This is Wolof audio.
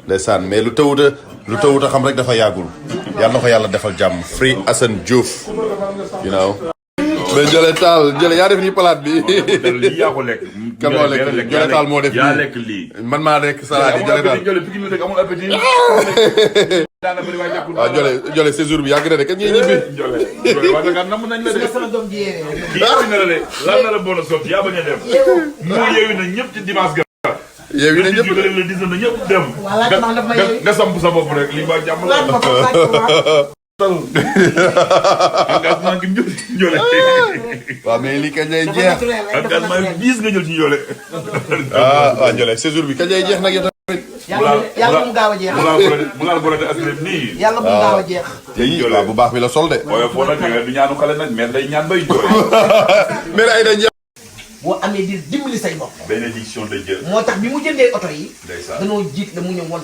ndeysaan mais lu tawut a xam rek dafa yàggul yàlla na ko yàlla defal jàmm Free Assane Diouf you know mais Jole Tall Jole yaa def nii palaat bi lii yaa ko lekk kan moo lekk Jole Tall moo def yaa lekk lii man maa lekk salade yi Jole Tall Jole pikin lu rek amul appétit waaw Jole séjour bi yàgg na de kañ ngay ñibbi Jole waa Dakar namm nañ la de kii yeewi na la de lan la la bon a sotti yaa bañ a dem mu yeewi na ñëpp ci dimanche ga yeewi na ñëpp le 19 na ñëpp dem nga samp sa bopp rek lii ba jàmm la engagement gi ñëw ci Jole waaw mais lii kañ lay jeex engagement bi bis nga jël ci Jole waaw Jole séjour bi kañ lay jeex nag yow tamit yàlla mu gaaw a jeex mu laal bolode asrem nii yàlla mu gaaw a jeex waaw bu baax bi la sol de ooyo foo nag du ñaanu xale nag mais day ñaan bay jooy mais ay dañ boo amee di dimbali say bopp bénédiction de Dieu moo tax bi mu jëndee oto yi ndeysaan danoo jiit la mu ñëw woon